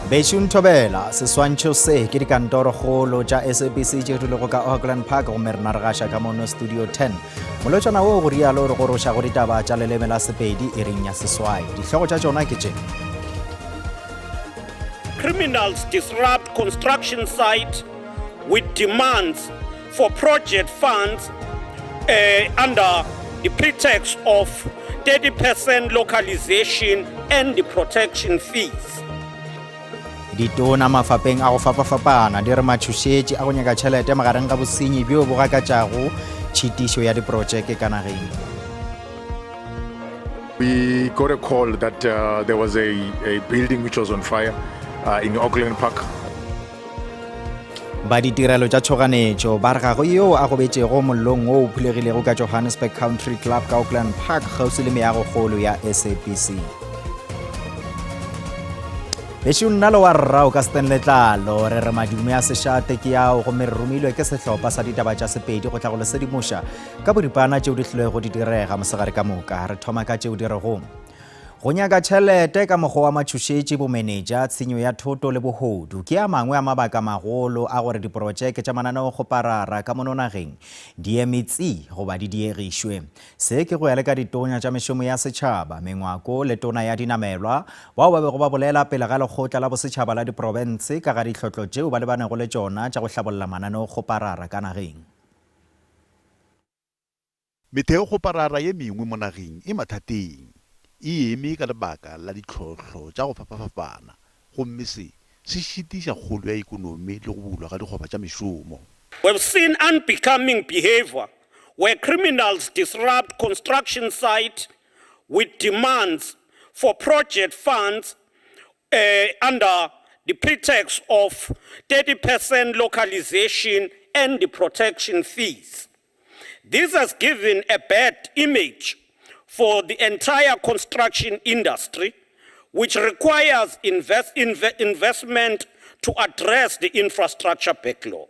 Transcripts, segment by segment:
Bešung Thobela, seswantšho se ke dikantorokgolo tša SABC tše di lego ka Auckland Park gomme rena re gaša ka mono Studio 10. Molotšana wo go rialo re goroša go ditaba tša leleme la Sepedi iring ya seswai. Dihlogo tša tšona ke tše. Criminals disrupt construction site with demands for project funds uh, under the pretext of 30% localization and the protection fees. Ditona mafapeng a go fapafapana di re matšhošetši a go nyaka tšhelete magareng ga bosenyi bjo bo gakatšago tšhitišo ya diprotšeke ka nageng. We got a call that uh, there was a, a building which was on fire uh, in Auckland Park. Ba ditirelo tša tšhoganetšo ba re ga go yo a gobetšego mollong wo o phulegilego ka Johannesburg Country Club ka Auckland Park kgauswi le meagokgolo ya SABC. Bešo nna le wa rrao ka Stanley Tlalo re re madume a sešate ke ao gomme re romilwe ke sehlopha sa ditaba tša Sepedi go tla go le sedimoša ka boripana tšeo di hlilego di direga mosegare ka moka. Re thoma ka tšeo di rego Go nyaka tšhelete ka mokgwa wa matšhošetši, bomenetša, tshenyo ya thoto le bohodu ke a mangwe a mabaka magolo a gore diprotšeke tša mananeokgoparara ka mono nageng di eme tsi goba di diegišwe. Se ke go ya le ka ditonya tša mešomo ya setšhaba, mengwako le tona ya dinamelwa bao ba bego ba bolela pele ga lekgotla la bosetšhaba la diprofense ka ga ditlhotlo tšeo ba lebanego le tšona tša go hlabolla mananeokgoparara ka nageng. Metheokgoparara ye mengwe mo nageng e mathateng, e eme ka lebaka la ditlhohlo tša go fapafapana gomme se se šitiša kgolo ya ekonomi le go bulwa ga dikgoba tša mešomo. We've seen unbecoming behaviour where criminals disrupt construction site with demands for project funds uh, under the pretext of 30% localization and the protection fees. This has given a bad image for the entire construction industry, which requires invest, inve investment to address the infrastructure backlog.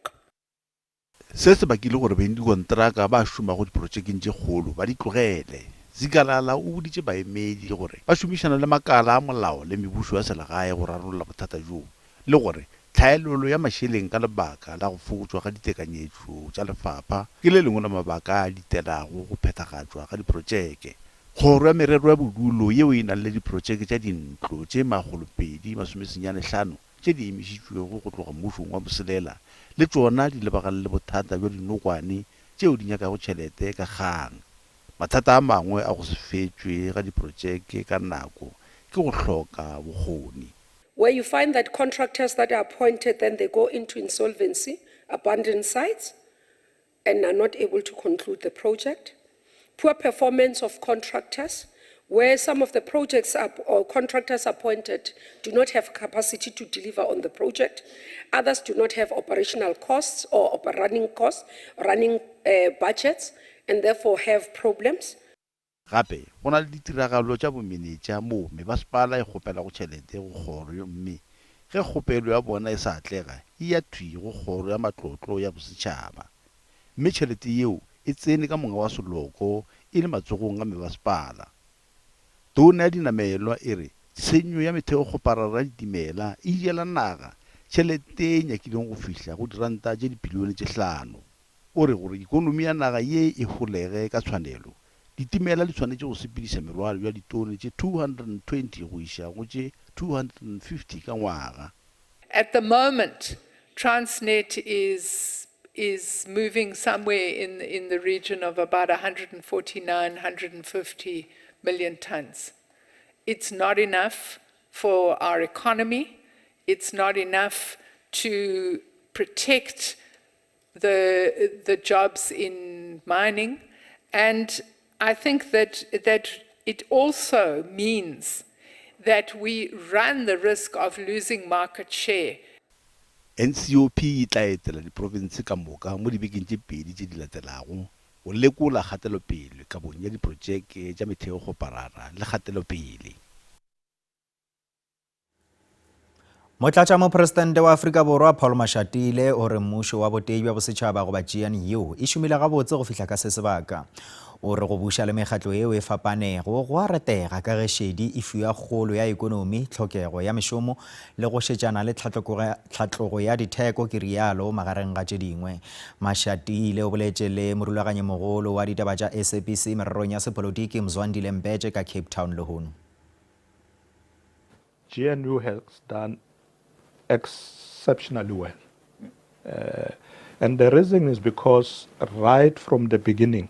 Se se bakile gore bengdikontraka ba šomago diprotšekeng tše kgolo ba di tlogele. Zikalala o boditše baemedi gore ba šomišana le makala a molao le mebušo ya selegae go rarolla bothata bjo le gore tlhaelelo ya mašeleng ka lebaka la go fokotšwa ga ditekanyetšo tša lefapha ke le lengwe la mabaka a ditelago go phethagatšwa ga diprotšeke. Kgoro ya Merero ya Bodulo yeo e nang le diprotšeke tša dintlo tše 295 tše di emišitšwego go tloga mmušong wa boselela le tšona di lebagane le bothata bja dinokwane tšeo di nyakago tšhelete ka kgang. Mathata a mangwe a go se fetšwe ga diprotšeke ka nako ke go hloka bokgoni. Where you find that contractors that are appointed then they go into insolvency, abandon sites and are not able to conclude the project. Poor performance of contractors, where some of the projects are, or contractors appointed do not have capacity to deliver on the project. Others do not have operational costs or running costs, running uh, budgets, and therefore have problems. Gape go na le ditiragalo tša bomenetša moo mebasepala e kgopelago tšhelete go kgoro mme ge kgopelo ya bona e sa atlega e ya thwi go Kgoro ya Matlotlo ya Bosetšhaba mme tšhelete yeo e tsene ka monga wa seloko e le matsogong a mebasepala. Tona ya Dinamelwa e re tshenyo ya metheokgoparara ya ditimela e jela naga tšhelete e nyakileng go fihla go diranta tše dibilione tše hlano. O re gore ikonomi ya naga ye e holege ka tshwanelo, ditimela di swanetše go sepediša merwalo ya ditone tše 220 go iša go tše 250 ka ngwaga. At the moment, Transnet is is moving somewhere in in the region of about 149, 150 million tons. It's not enough for our economy. It's not enough to protect the, the jobs in mining. And I think that, that it also means that we run the risk of losing market share. NCOP e tla etela diprofense ka moka mo dibekeng tše pedi tše di latelago go lekola kgatelopele kabong ya diprotšeke tša metheokgoparara le kgatelopele. Motlatšamopresidente wa Afrika Borwa Paul Mashatile o re mmušo wa botee bja bosetšhaba goba GNU e šomile gabotse go fihla ka se sebaka. O re go buša le mekgatlo yeo e fapanego go a retega ka ge šedi e fiwa kgolo ya ekonomi, tlhokego ya mešomo le go šetšana le tlhatlogo ya ditheko, ke realo magareng ga tše dingwe. Mashatile o boletše le morulaganyimogolo wa ditaba tša SABC mererong ya sepolotiki Mzwandile Mbete ka Cape Town lehono. GNU has done exceptionally well. Uh, and the reason is because right from the beginning,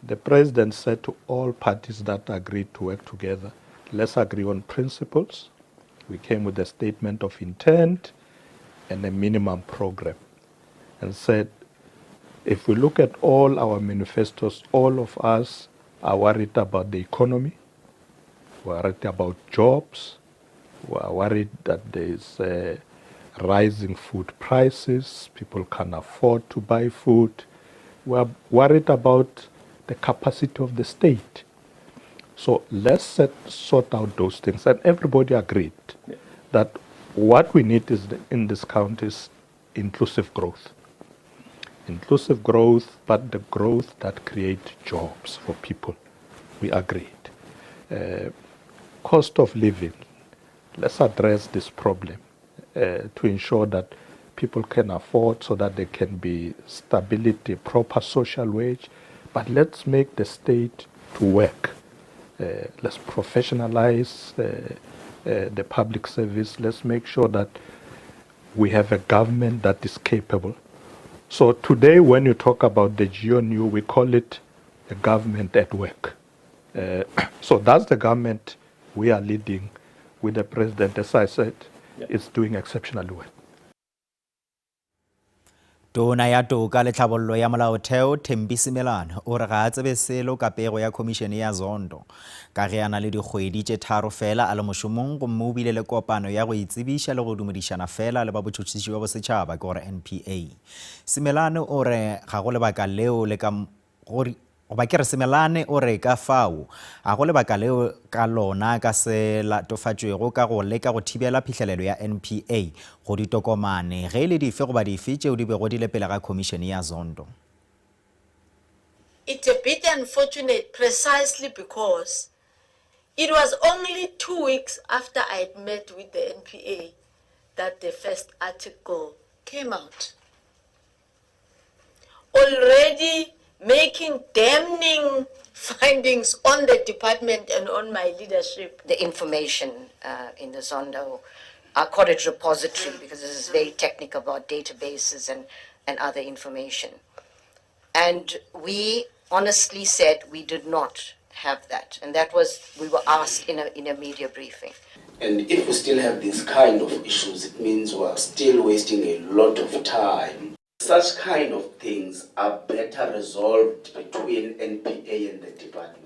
the president said to all parties that agreed to work together, let's agree on principles. We came with a statement of intent and a minimum program and said, if we look at all our manifestos, all of us are worried about the economy, we are worried about jobs, we are worried that there is uh, rising food prices, people can't afford to buy food. We are worried about the capacity of the state. So let's set, sort out those things. And everybody agreed yeah. that what we need is the, in this country is inclusive growth. Inclusive growth, but the growth that creates jobs for people. We agreed. Uh, cost of living. Let's address this problem uh, to ensure that people can afford so that there can be stability, proper social wage. But let's make the state to work. Uh, let's professionalize uh, uh, the public service. Let's make sure that we have a government that is capable. So today, when you talk about the GNU, we call it a government at work. Uh, so that's the government we are leading with the president, as I said, yeah. is doing exceptionally well. Tona ya Toka le Tlhabollo ya Molaotheo Thembi Simelane o re ga a tsebe selo ka pego ya Khomišene ya Zondo ka ge a na le dikgwedi tše tharo fela a le mošomong gomme o bile le kopano ya go itsebiša le go dumedišana fela le ba botšhotšhisi bja bosetšhaba ke gore NPA. Simelane o re ga go lebaka leo le ka Go Goba ke re Semelane o re ka fao ga go lebaka leo ka lona ka se latofatšwego ka go leka go thibela phihlelelo ya NPA go ditokomane ge e le dife goba dife tšeo di bego di le pele ga Khomišene ya Zondo. It's a bit unfortunate precisely because it was only two weeks after I had met with the NPA that the first article came out. Already making damning findings on the department and on my leadership. The information uh, in the Zondo, I call it repository because this is very technical about databases and, and other information. And we honestly said we did not have that. And that was, we were asked in a, in a media briefing. And if we still have these kind of issues, it means we are still wasting a lot of time. Such kind of things are better resolved between NPA and the department.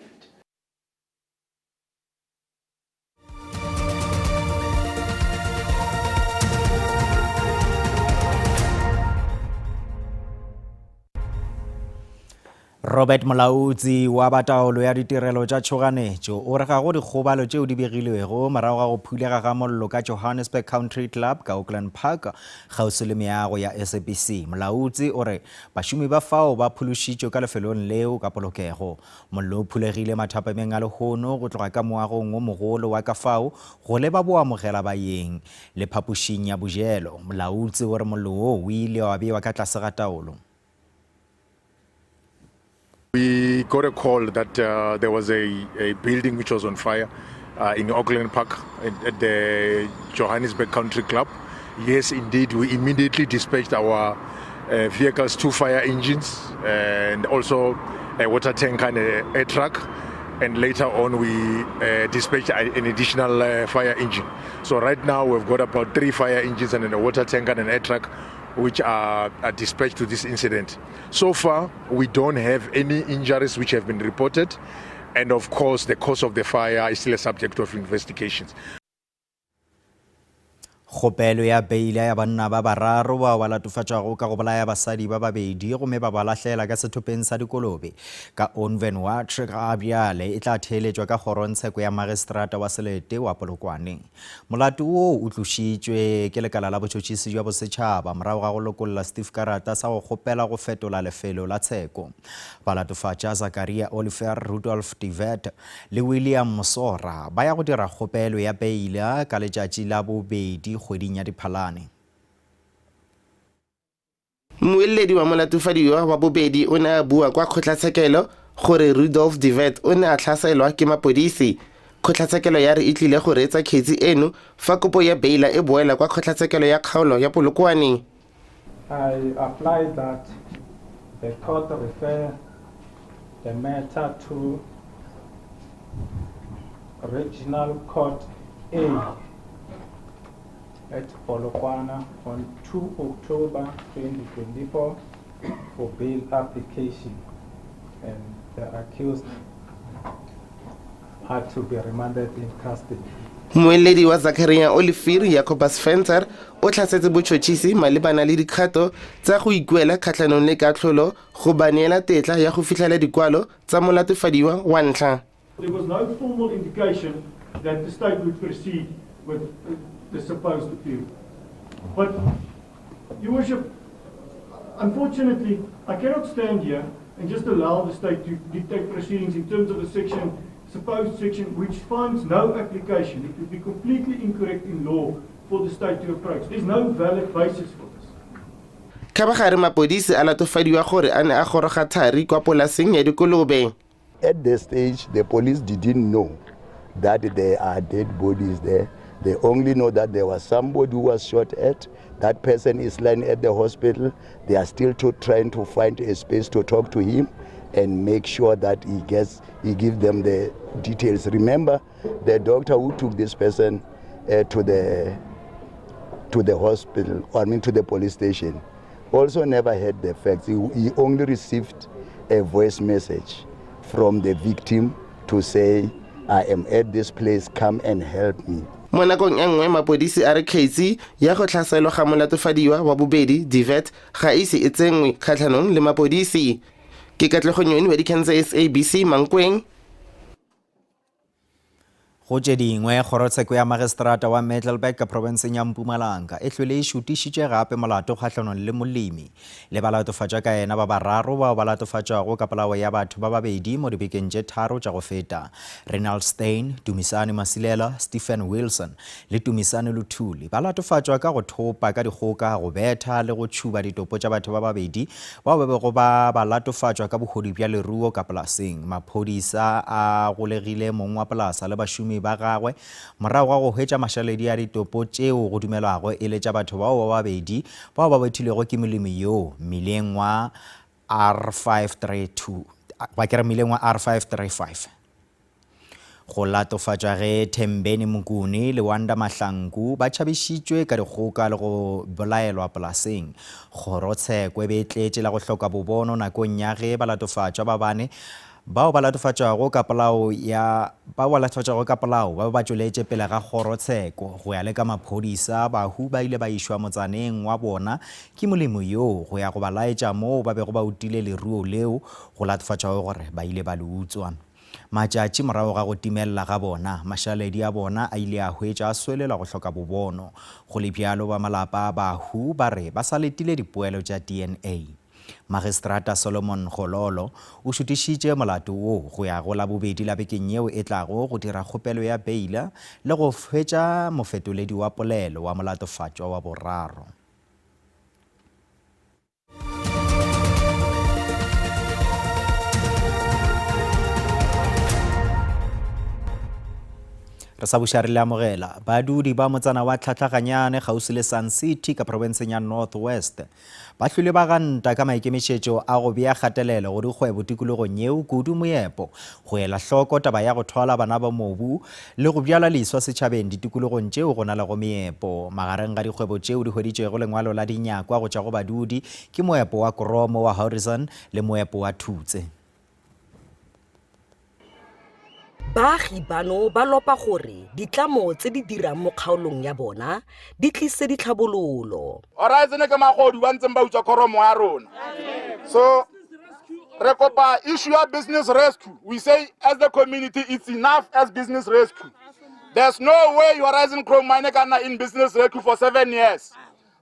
Robert Molautsi wa ba taolo ya ditirelo tša tšhoganetšo o re ga go dikgobalo tšeo di begilwego morago ga go phulega ga mollo ka Johannesburg Country Club ka Auckland Park kgauswi le meago ya SABC. Molautsi o re bašomi ba fao ba phološitšwe ka lefelong leo ka polokego. Mollo o phulegile mathapameng a lehono go tloga ka moagong wo mogolo wa ka fao go leba boamogela baeng le phapošing ya bojelo. Molautsi o re mollo woo o ile wa bewa ka tlase ga taolo. We got a call that uh, there was a, a building which was on fire uh, in Auckland Park at, at the Johannesburg Country Club. Yes, indeed, we immediately dispatched our uh, vehicles, two fire engines, and also a water tanker and a, a truck. And later on, we uh, dispatched an additional uh, fire engine. So right now, we've got about three fire engines and a water tanker and an air truck which are, are dispatched to this incident. So far, we don't have any injuries which have been reported. And of course, the cause of the fire is still a subject of investigations. Kgopelo ya beila ya banna ba bararo bao ba latofatšwago ka go bolaya basadi ba babedi gomme ba ba lahlela ka sethopeng sa dikolobe ka Onvenwatch ga bjale e tla theeletšwa ka kgorongtsheko ya magistrata wa selete wa Polokwane. Molato woo o tlošitšwe ke lekala la botšhotšhisi bja bosetšhaba morago ga go lokolla setifkarata sa go kgopela go fetola lefelo la tsheko. Balatofatša Zakaria Oliver, Rudolf de Wet, le William Mosora ba ya go dira kgopelo ya beila ka letšatši la bobedi kgweding ya Diphalane. Mmueledi wa molatofadiwa wa bobedi o ne a bua kwa kgotlatshekelo gore Rudolf de Wet o ne a tlhaselwa ke mapodisi. Kgotlatshekelo ya re e tlile go reetsa kgetsi eno fa kopo ya beila e boela kwa kgotlatshekelo ya kgaolo ya Polokwane. I apply that the court refer the matter to Regional Court A at Polokwane on 2 October 2024 for bail application and the accused are to be remanded in custody. Mmueledi wa Zachariah Olivier Jacobus Venter o tlhasetse botšhotšhisi malebana le dikgato tsa go ikuela kgatlhanong le katlholo go ba neela tetla ya go fitlhela dikwalo tsa molatofadiwa wa ntlha. There was no formal indication that the state would proceed with the supposed appeal. But, Your Worship, unfortunately, I cannot stand here and just allow the state to dictate proceedings in terms of a section, supposed section, which finds no application. It would be completely incorrect in law for the state to approach. There's no valid basis for this. Kgabagare mapodisi a latofadiwa gore a ne a goroga thari kwa polaseng ya dikolobe. At this stage, the police didn't know that there are dead bodies there. They only know that there was somebody who was shot at. That person is lying at the hospital. They are still to, trying to find a space to talk to him and make sure that he gets he gives them the details. Remember, the doctor who took this person uh, to the to the hospital, I mean to the police station, also never had the facts. He, he only received a voice message from the victim to say, I am at this place, come and help me. Mo nakong e nngwe mapodisi a re kgetsi ya go tlhaselwa ga molatofadiwa wa bobedi Divet ga ise e tsenngwe kgatlhanong le mapodisi. Ke Katlego Nyoni wa dikgang tsa SABC Mankweng. Go tše dingwe, kgorotsheko ya magistrata wa Middelburg ka profenseng ya Mpumalanga e hlwele e šutišitše gape molato kgahlanong le molemi le balatofatšwa ka yena ba bararo bao ba latofatšwago ka polao ya batho ba babedi mo dibekeng tše tharo tša go feta. Renald Steyn, Dumisani Masilela, Stephen Wilson le Tumisani Luthuli ba latofatšwa ka go thopa ka dikgoka, go betha le go tšhuba ditopo tša batho ba babedi bao ba bego ba ba latofatšwa ka bohodu bja leruo ka polaseng. Maphodisa a golegile mong wa polasa le bašomi ba gagwe morago ga go hwetša mašaledi a ditopo tšeo go dumelwago e le tša batho bao ba babedi bao ba bethilwego ke molemi yoo mmileng wa R532 ba ke re mmileng wa R535. Go latofatšwa ge Thembeni Mokuni le Wanda Mahlangu ba tšhabišitšwe ka dikgoka le go bolaelwa polaseng. Kgorotsheko e be e tletše la go hloka bobono nakong ya ge balatofatšwa ba bane bao ba latofatšwago ka polao ya bao ba latofatšwago ka polao ba be ba tšweletše pele ga kgorotsheko. Go ya le ka maphodisa, bahu ba ile ba išwa motsaneng wa bona ke molemi yoo go ya go ba laetša moo ba bego ba utile leruo leo go latofatšwago gore ba ile ba le utswa. Matšatši morago ga go timelela ga bona, mašaledi a bona a ile a hwetšwa a swelelwa go hloka bobono. Go le bjalo, ba malapa a bahu ba re ba sa letile dipoelo tša DNA. Magistrata Solomon Gololo o šutišitše molato wo go ya go Labobedi la bekeng yeo e tlago go dira kgopelo ya beila le go hwetša mofetoledi wa polelo wa molatofatšwa wa boraro. Re sa buša re le amogela badudi ba motsana wa Tlhatlhaganyane kgauswi le Sun City ka profenseng ya North West ba hlwile ba ganta ka maikemišetšo a go bea kgatelelo go dikgwebo tikologong yeo kudu moepo go ela hloko taba ya go thwala bana ba mobu le go bjala leswa setšhabeng ditikologong tšeo go na lego meepo. Magareng ga dikgwebo tšeo di hweditšego lengwalo la dinyakwa go tšwa go badudi ke moepo wa kromo wa Horizon le moepo wa Thutse. Baagi bano ba lopa gore ditlamo tse di dirang mo kgaolong ya bona di tlise ditlhabololo. Horizon ke magodu ba ntseng ba utswa khoromo ya rona. So re kopa issue ya business rescue. We say as the community it's enough as business rescue. There's no way Horizon Chrome Mine ka nna in business rescue for 7 years.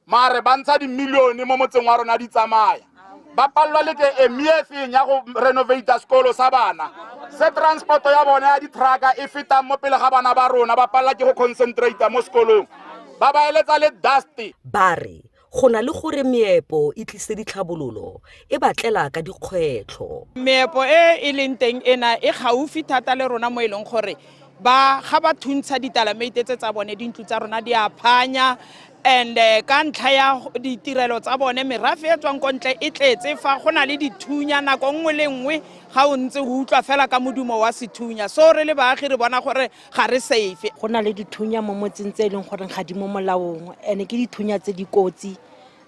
Mare ba ntsha dimilione mo motseng wa rona di tsamaya. Ba palelwa le ke e meefeng ya go renovate sekolo sa bana. Se transport ya bona ya di-trucka e fetang mo pele ga bana ba rona ba palelwa ke go concentrate mo sekolong. Ba ba eletsa le dust. Ba re go na le gore meepo e tlise ditlhabololo, e ba tlela ka dikgwetlho. Meepo e e leng teng ena e gaufi thata le rona mo e leng gore ba ga ba thuntsha ditalameite tse tsa bone dintlo tsa rona di a phanya and eh, ka ntlha ya ditirelo tsa bone merafe e tswang ko ntle e tletse fa go na le dithunya nako nngwe le nngwe ga o ntse o utlwa fela ka modumo wa sethunya so re le baagi re bona gore ga re safe go na le dithunya mo motseng tse e leng goreng ga di mo molaong and ke dithunya tse dikotsi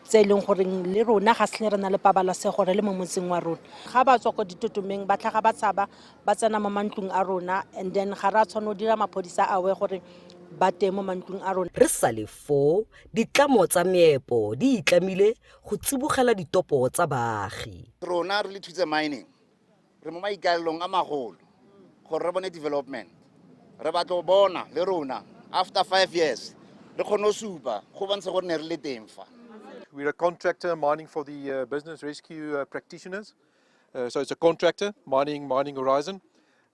tse e leng goreng le rona ga se re na le pabalesego re le mo motseng wa rona ga ba tswa ko ditotomeng ba tlhaga ba tshaba ba tsena mo mantlong a rona and then ga re a tshwane go dira maphodisa awe gore ba teng mo mantlong a rona. Re sa le foo, ditlamo tsa meepo di itlamile go tsibogela ditopo tsa baagi. Rona re le Thutse Mining re mo maikaelelong a magolo gore re bone development. Re batla go bona le rona after 5 years re kgone go supa go bontsha gore ne re le teng fa. We're a contractor mining for the uh, business rescue uh, practitioners. Uh, so it's a contractor, Mining, Mining Horizon.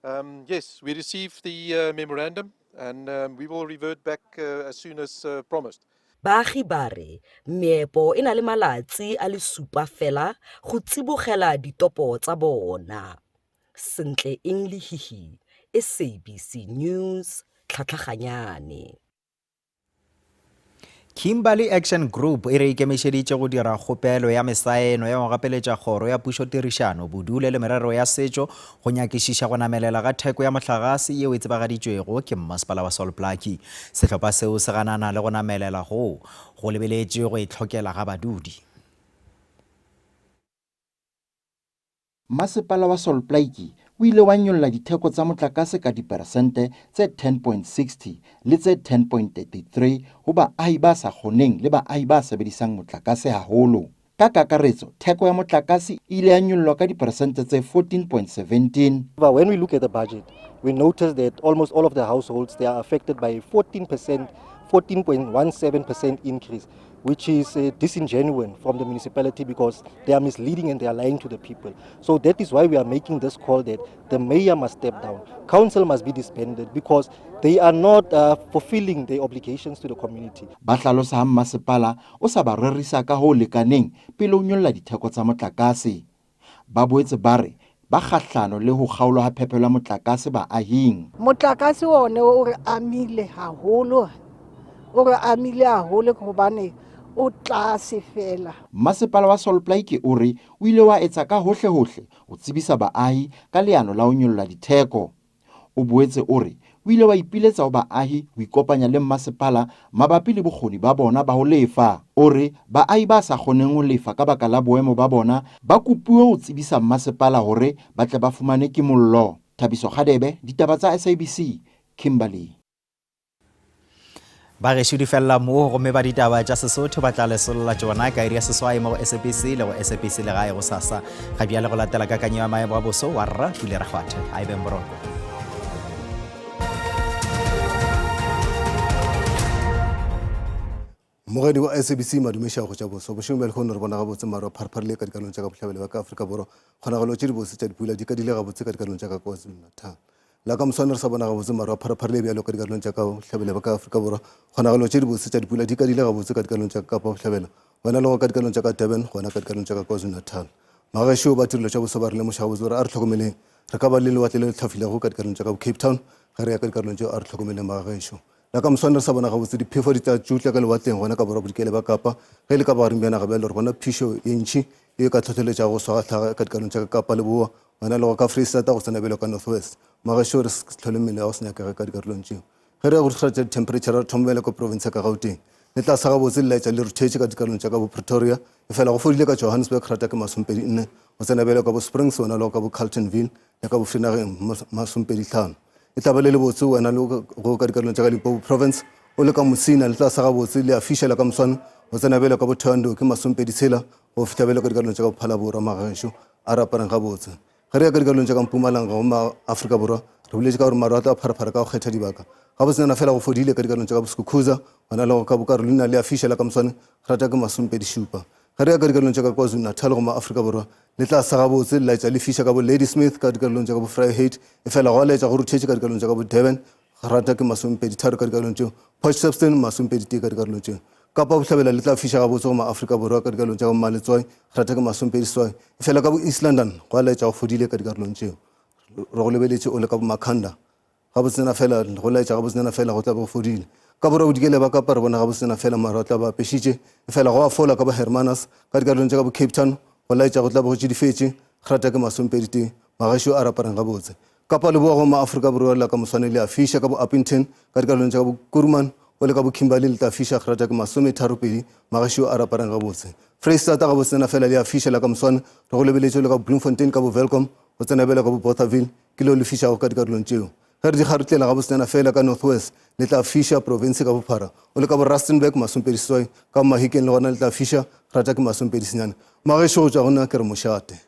Um, yes, we received the uh, memorandum and um, we will revert back uh, as soon as uh, promised. Baagi ba re meepo e na le malatsi a le supa fela go tsibogela ditopo tsa bona. Sentle Eng Lehihi, SABC News, Tlhatlhaganyane. Kimberley Action Group e re ikemišeditše go dira kgopelo ya mesaeno ya go gapeletša kgoro ya pušotirišano, bodule le merero ya setšo go nyakišiša go namelela ga theko ya mohlagase yeo e tsebagaditšwego ke mmasepala wa Sol Plaatje. Sehlopha seo se ganana le go namelela goo go lebeletše go itlhokela ga badudi. Masepala wa Sol Plaatje o ile wa nyolla ditheko tsa motlakase ka diperesente tse 10.60 le tse 10.33 ho baahi ba sa kgoneng le baahi ba sebedisang motlakase haholo. Ka kakaretso, theko ya motlakase e ile ya nyollwa ka diperesente tse 14.17. But when we look at the budget, we notice that almost all of the households they are affected by a 14%, 14.17% increase, which is uh, disingenuous from the municipality because they are misleading and they are lying to the people. So that is why we are making this call that the mayor must step down, council must be disbanded because they are not uh, fulfilling their obligations to the community. Ba hlalosa ha mmasepala o sa ba rerisa ka ho lekaneng pele o nyolla ditheko tsa motlakase. Ba boetse ba re ba kgahlano le ho kgaolwa ha phepelo ya motlakase baahing. Motlakase one o re amile haholo, o re amile haholo hobane o tlase fela. Mmasepala wa Sol Plaatje o re o ile wa etsa ka hohlehohle ho tsebisa baahi ka leano la ho nyolla ditheko. O boetse o re o ile wa ipiletsa ho baahi ho ikopanya le mmasepala mabapi le bokgoni ba bona ba ho lefa. O re baahi ba sa kgoneng ho lefa ka baka la boemo ba bona ba kopuwe ho tsebisa mmasepala hore ba tle ba fumane kimollo. Thabiso Kgadebe, Ditaba tsa SABC, Kimberley. Ba gešo di felela moo gomme ba ditaba tša Sesotho ba tla lesolla tšona ka iri ya seswai mo go SABC le go SABC Legae gosasa. Ga bjale go latela kakanyo ya maemo a boso wa rra Pule Rakgwathe. A e beng boroko. Mmogedi wa SABC Madume Šago tša boso bošego bja lehono re bona gabotse maru a pharepharile ka dikarolong tša ka bohlabela bja ka Afrika Borwa. Kgonagalo tše dibotse tša dipula di kadile gabotse ka dikarolong tša ka KwaZulu-Natal. La ka moswane re sa bona gabotse maru a pharepharile bjalo ka dikarolong tša ka bohlabela bja ka Afrika Borwa. Kgonagalo tše dibotse tša dipula di kadile gabotse ka dikarolong tša ka Kapa Bohlabela, gona le go ka dikarolong tša ka Durban, gona ka dikarolong tša ka KwaZulu-Natal. Magešo ba tirelo tša boso ba re lemoša gabotse gore a re hlokomeleng re ka ba le lewatle le le hlafilego ka dikarolong tša ka bo Cape Town ge re ya ka dikarolong tšeo a re hlokomeleng magagešo. La ka moswane re sa bona gabotse diphefo di tla tšutla ka lewatleng gona ka borwa-bodikela bja Kapa. Ge e le ka bogareng bja naga bjalo re bona phišo ye ntši ye e ka hlohleletšago go swa ga hlaga ka dikarolong tša ka Kapa Leboa gona le go ka Freistata go tsena bjalo ka North West. Magešo re se hlole mmele ya go se nyakege ka dikarolong tšeo. Ge re ya go dikgara tša dithempheretšhara re thoma bjale ka profense ya ka Gauteng. Le tlase gabotse le laetša le ruthetše ka dikarolong tša ka bo Pretoria efela go fodile ka Johannesburg grata ke masompedi nne go tsena bjalo ka bo Springs gona le go ka bo Carltonville le ka bo Freenageng masompedi hlano. E tla ba le lebotse wena le go ka dikarolong tša ka Limpopo Province. O le ka Musina le tla sa gabotse le a fiša la ka moswane go tsena bjalo ka bo Thohoyandou ke masompedi tshela go fihla bjalo ka dikarolong tša ka Bophalaborwa magagešo a re apareng gabotse. Ge re ya ka dikarolong tša ka Mpumalanga go ma Afrika Borwa re boletše ka gore maru a tla pharapara ka go kgetha dibaka. Gabotsenyana fela go fodile ka dikarolong tša ka boSkukuza gona le go ka bo Karolina le a fiša la ka moswane grata ke masompedi šupa. Ge re ya ka dikarolong tša ka KwaZulu-Natal go ma-Afrika Borwa, le tla sa gabotse le laetša le fiša ka bo Ladysmith ka dikarolong tša ka bo Vryheid, efela gwa laetša go ruthetše ka dikarolong tša ka bo Durban, grata ke masomepeditharo ka dikarolong tšeo, Port Shepstone masomepeditee ka dikarolong tšeo. Kapa Bohlabela le tla fiša gabotse go ma-Afrika Borwa ka dikarolong tša ka bo Maletswai, grata ke masomepediseswai, efela ka bo East London gwa laetša go fodile ka dikarolong tšeo. Re go lebeletše o le ka bo Makhanda. Gabotsenyana fela, go laetša gabotsenyana fela go tla be go fodile. Ka borwa bodikela ba Kapa re bona gabotsenyana fela maru a tla ba apešitše, efela go a fola ka bo Hermanus, ka dikarolong tša ka bo Cape Town, go laetša go tla be go tšidifetše, grata ke masompeditee, magašo a rapareng gabotse. Kapa Leboa go ma Afrika Borwa la ka moswane le a fiša ka bo Upington, ka dikarolong tša ka bo Kuruman, go le ka bo Kimberley le tla fiša grata ke masometharopedi, magašo a rapareng gabotse. Freistata gabotsenyana fela le a fiša la ka moswane, re go lebeletše le ka bo Bloemfontein ka bo Welkom, go tsena bjalo ka bo Bothaville, Ke leo le fišago ka dikarolong tšeo. Ge re di kgarutlela gabotsenyana feela ka North West, le tla fiša profense ka bophara. O le ka bo Rustenburg, masompediseswai, ka bo Mahikeng le gona le tla fiša, rata ke masompedisenyane. Magešo go tšwa go nna ke re mošate.